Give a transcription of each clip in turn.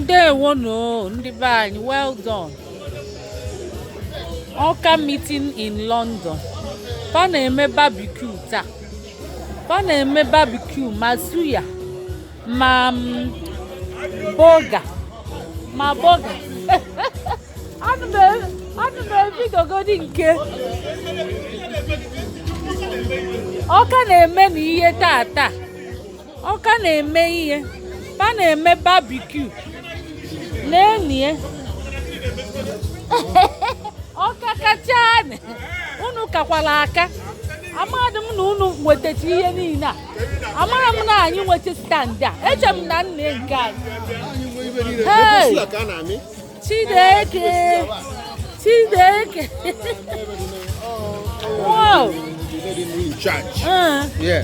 Ndewonu ndị be anyị, well done. Ọka meeting in London. Fa na-eme barbecue taa. Fa na-eme barbecue ma suya ma burger ma burger. Ana m ebidogodi nke Ọka na-eme na ihe taa taa. Ọka na-eme ihe. Fa na-eme barbecue. N'enie. Ọka kacha unu kakwala aka. Amadị m na unu nwetacha ihe niile a. Amara m na anyị nweta stand a. Eche m na nne nke anyị. Hey! Chineke! Chineke! Wow! In charge. Yeah.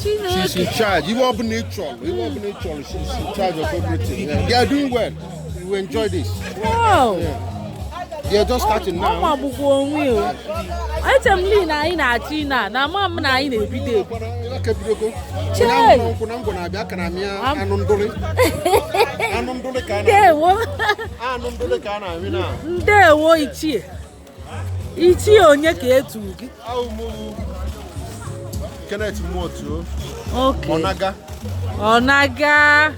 She's in Chineke! Charge. Ife ọbụla ị chọrọ, ife ọbụla ị chọrọ, she's in charge of everything. Yeah. They are doing well. You will enjoy this. Wow! Yeah. They are just starting Ọ now. magbukwa onwe o. Eche m li na anyị na-achọ ị na ama m na anyị na-ebido ebido. Chee! Nkwụ na ngwụ na-abịa aka na amị anụ ndụlị. Anụ ndụlị ka a na Ndewo! Anụ ndụlị ka a na-amị na. Ndewo ichie. Ichie onye ka etu gị? Ahụ mụ Kenneth Muotuo. Okay. Ọnaga. Ọnaga.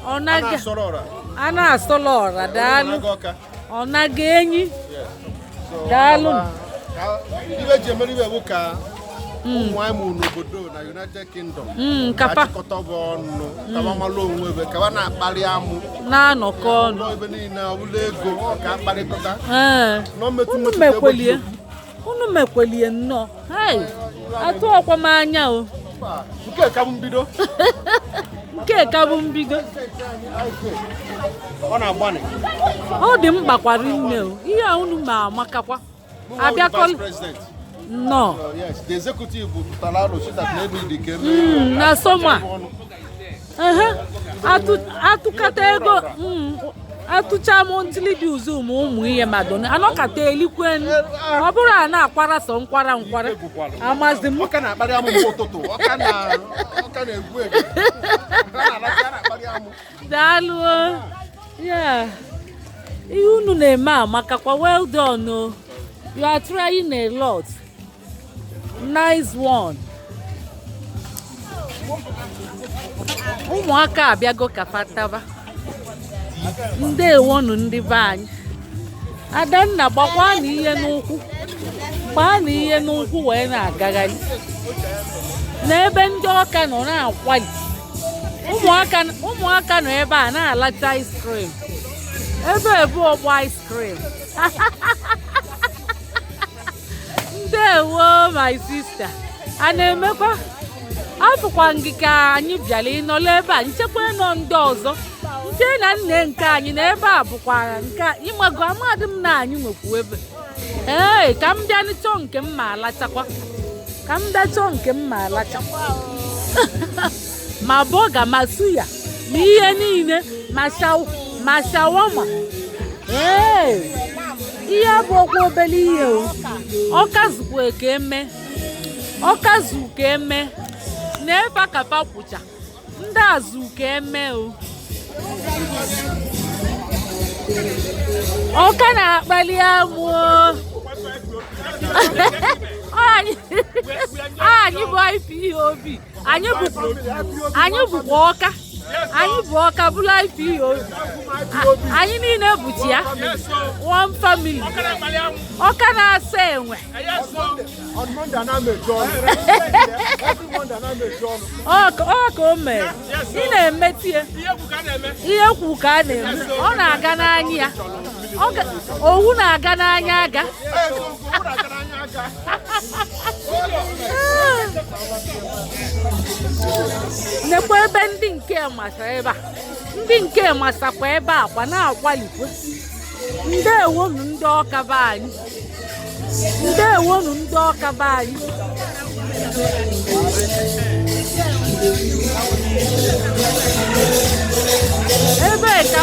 A Ọnaga. na-asọrọ ọra. A na-asọlọ ọra, daalụ. Ọnaga Ọka. Ọnaga enyi. So, Daalụ. Ibe ji emere ibe bụ ka ụmụ anyị mụrụ n'obodo na United Kingdom Kapa achịkọta bụ ọnụ ka ba malụ onwe ebe ka ba na-akparị amụ na-anọkọ ọnụ. Ụlọ ebe niile ọbụla ego ọ ka akparịkọta Ee. nọ mmetụ Unu mmetụ mekwelie. Unu mekwelie nnọọ. Hai. Atụọkwa m anya o. Nke ka bụ mbido. Nke ka bụ mbido. Ọ na-agbanị. Ọ dị mkpa kwara nne o. Ihe a unu ma amakakwa. Abịakọl Vice President. Nnọọ. Yes, the executive tụtara aro si that na ebe dị ka eme Na sọma. Ehe. Atụkata ego atụcha monthly dues ụmụ ụmụ ihe ma doni anọkata elikwenu. Ọ bụrụ a na-akwara sọ nkwara nkwara. Amazi m. Ọka na-akparị amụ mgbe ụtụtụ, ọka na ọka na-egwu egwu, ọ na-alacha, na-akparị amụ. Daalụ o. Yeah. Ihe unu na-eme amakakwa, well done o. You are trying a lot. Nice one. Ụmụaka abịago ka fataba. Ndewonu ndị be anyị. Adanna, gbakwa na ihe n'ụkwụ. Gbaa na ihe n'ụkwụ wee na-agagharị. N'ebe ndị Ọka nọ na-akwali. Ụmụaka nọ ebe a na-alacha ice cream. Ebe ebu ọgbọ ice cream. Ndewo my sister. A na-emekwa afụkwa gị ka anyị bịara ịnọrọ ebe a nchekwa nọ ndị ọzọ nche na nne nke anyị na ebe a bụkwara nke a- ịmago amadị m na anyị nwekwu ebe. Ee, ka m bịa chọọ nke m ma alachakwa, ka m bịa chọọ nke m ma alachakwa, ma burger ma suya ma ihe niile, ma shawarma. Ee, ihe abụọkwa obere ihe o. Ọka zukwa ka eme, Ọka zu ka eme na ebe a ka fa kwụcha ndị azụ ka eme o. Ọka na-akpali amụ o. Anyị bụ IPOB, anyị bụkwa Ọka, anyị bụ Ọka bụrụ IPOB, anyị niile bụchi ya one family. Ọka na-asa enwe. On Monday, ana m eji ọnụ. Every Monday, ana m eji ọnụ. Ọ ka o mere ị na-emetụ ya ihe kwu ka a na-eme, ọ na-aga n'anya ya. Owu na-aga n'anya aga. Ee, so, owu na-aga n'anya aga. Nekwa ebe ndị nke masa ebe a, ndị nke masakwa ebe a kwa na-akwalikwe. Ndewonu ndị Ọka be anyị, ndewonu ndị Ọka be anyị. Ebe ka